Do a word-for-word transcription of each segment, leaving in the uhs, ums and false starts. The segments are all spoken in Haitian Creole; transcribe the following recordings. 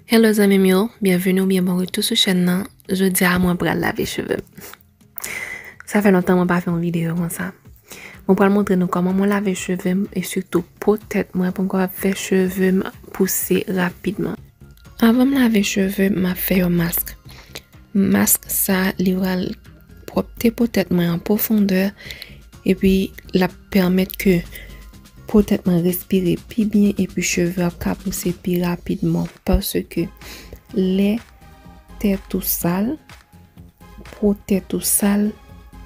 Hello zanmi m yo, byenveni oubyen bon retou sou chèn nan. Jodi a mwen pral lave cheve m. Sa fè lontan mwen pa fè yon videyo konsa. Mwen pral montre nou kòman mwen lave cheve m e sitou po tèt mwen pou m kapab fè cheve m pouse rapidman. Avan m lave cheve m, m ap fè yon mask. Mask sa, li pral pwòpte po tèt mwen an pwofondè, epi l ap pèmèt ke po tèt mwen respire pi byen, epi cheve ap ka pouse pi rapidman, paske lè tèt ou sal, po tèt ou sal,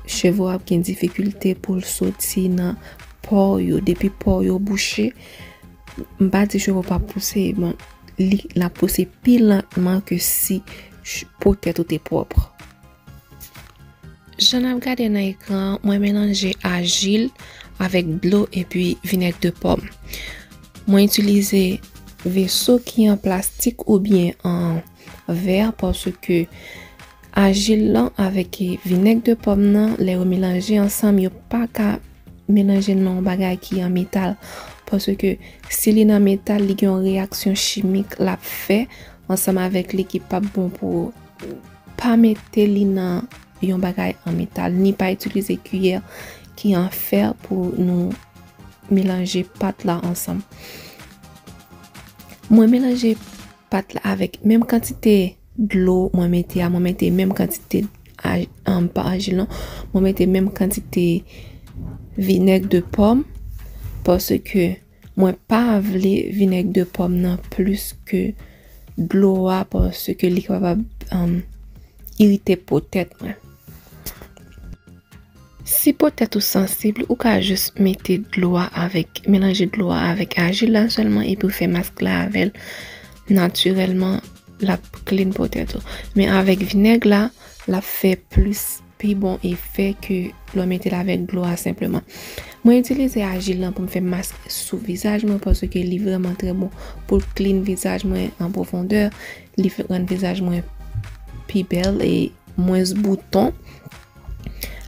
cheve w ap gen difikilte pou l soti nan pò yo. Depi pò yo bouche, m pa di cheve w pa pouse, bon, li, l ap pouse pi lantman ke si ch-, po tèt ou te pwòp. Jan n ap gade nan ekran an, mwen melanje ajil avèk dlo epi vinèg de pòm. Mwen itilize veso ki an plastik oubyen an vè, paske ajil lan avèk vinèg de pòm nan, lè yo melanje ansanm, yo pa ka melanje nan yon bagay ki an metal. Paske si li nan metal, li gen yon reyaksyon chimik l ap fè ansanm avèk li ki p ap bon pou ou. Pa mete li nan yon bagay an metal, ni pa itilize kiyè ki an fè pou nou melanje pat la ansanm. Mwen melanje pat la avèk menm kantite dlo mwen mete a, mwen mete menm kantite aj-, um, pa ajil non, mwen mete menm kantite vinèg de pòm, paske mwen pa vle vinèg de pòm nan plis ke dlo a, paske li kapab, um, irite po tèt mwen. Si po tèt ou sansib, ou ka jis mete dlo a avèk, melanje dlo a avèk ajil la sèlman, epi w fè mask la avè l. Natirèlman, l ap clean po tèt ou. Men avèk vinèg la, l ap fè plis, pi bon efè ke lè w mete l avèk dlo a senpleman. Mwen itilize ajil lan pou m fè mask sou vizaj mwen, paske li vrèman trè bon pou l clean vizaj mwen an pwofondè. Li fè, rann vizaj mwen pi bèl e mwens bouton.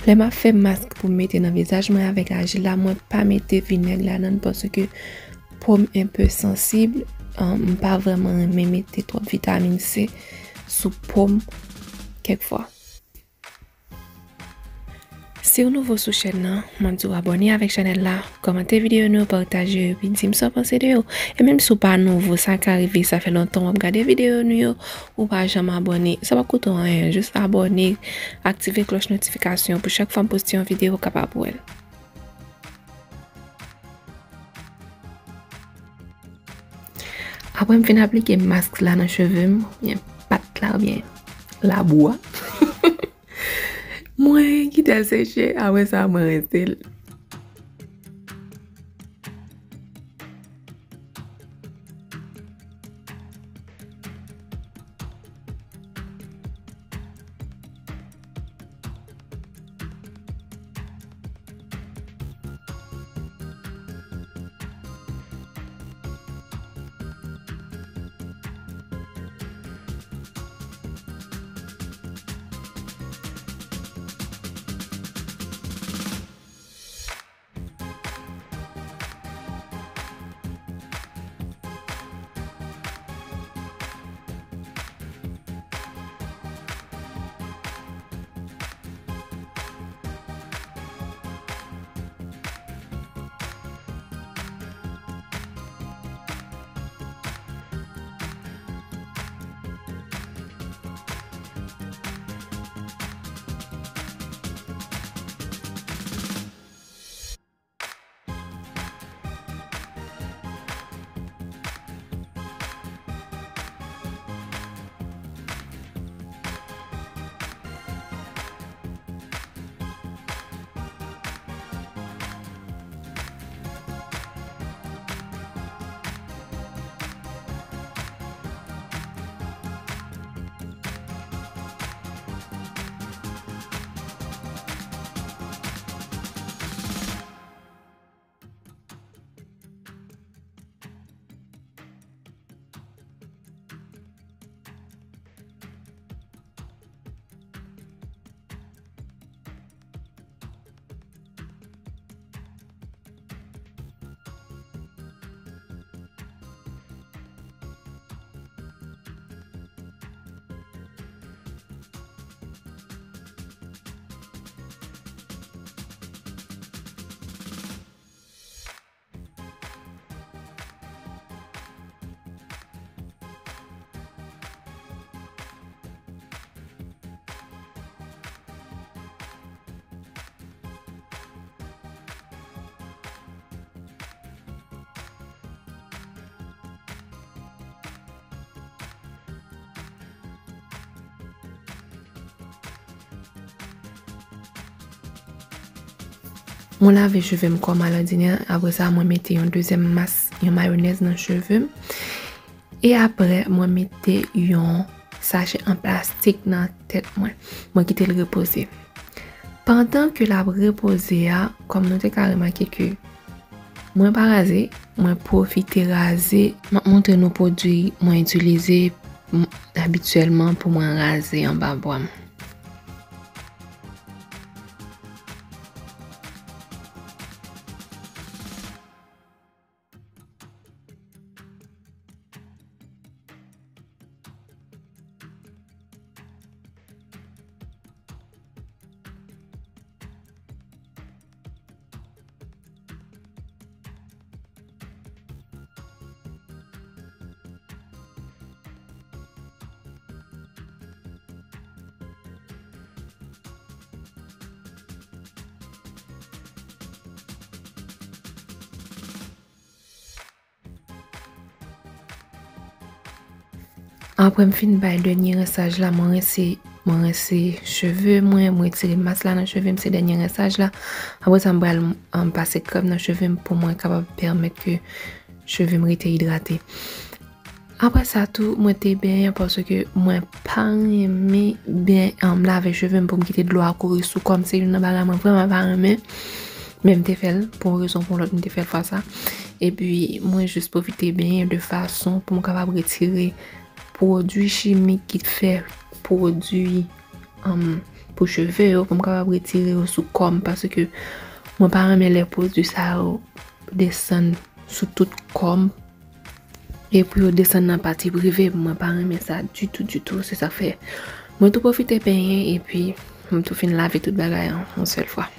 Lè m ap fè mask pou m mete nan vizaj mwen avèk ajil la, mwen pa mete vinèg ladan l paske po m enpe sansib. An, m pa vrèman renmen mete twòp vitamin C sou po m kèk fwa. Si w nouvo sou chèn nan, m ap di w abòne avèk chanèl la, kòmante videyo nou yo, pataje yo, epi di m sa w panse de yo. E menm si w pa nouvo, sa ka rive, sa fè lontan w ap gade videyo nou yo, ou pa janm abòne, sa p ap koute w anyen, jis abòne, aktive klòch notifikasyon pou chak fwa m poste yon videyo, ou kapab wè l. Apre m fin aplike mask la nan cheve m, oubyen pat la, oubyen labou a, mwen kite l seche, apre sa mwen rense l. Mwen lave cheve m kòm alòdinè, apre sa mwen mete yon dezyèm mas, yon mayonèz nan cheve m. E apre mwen mete yon sachè an plastik nan tèt mwen. Mwen kite l repoze. Pandan ke l ap repoze a, kòm nou te ka remake ke mwen pa raze, mwen pwofite raze. M ap montre nou pwodui mwen itilize, m, abityèlman pou mwen raze anba bwa m. Apre m fin bay dènye rensaj la, mwen rense, mwen rense cheve mwen, mwen retire mas la nan cheve m, se dènye rensaj la. Apre sa, m pral, um, pase krèm nan cheve m pou mwen kapab pèmèt ke cheve m rete idrate. Apre sa tou, mwen te benyen paske mwen pa renmen ben, um, lave cheve m pou m kite dlo a kouri sou kò m. Se youn nan bagay mwen vrèman pa renmen. Men m te fè l pou yon rezon pou yon lòt, m te fè l fwa sa. Epi mwen jis pwofite benyen de fason pou m kapab retire pwodui chimik ki fè pwodui, um, pou cheve yo, pou m kapab retire yo sou kò m, paske mwen pa renmen lè pwodui sa yo desann sou tout kò m. Epi yo desann nan pati prive m, mwen pa renmen sa ditou, ditou. Se sa k fè mwen tou pwofite benyen, epi m tou fin lave tout bagay an yon sèl fwa.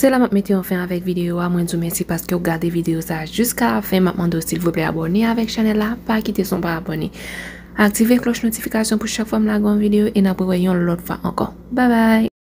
Se la m ap mete yon fen avèk videyo a. Mwen di w mèsi paske w gade videyo sa a jiska la fen. M ap mande w silvouplè abòne avèk chanèl la. Pa kite san w pa abòne. Aktive klòch notifikasyon pou chak fwa m lage yon videyo e n ap rewè yon lòt fwa ankò. Babay!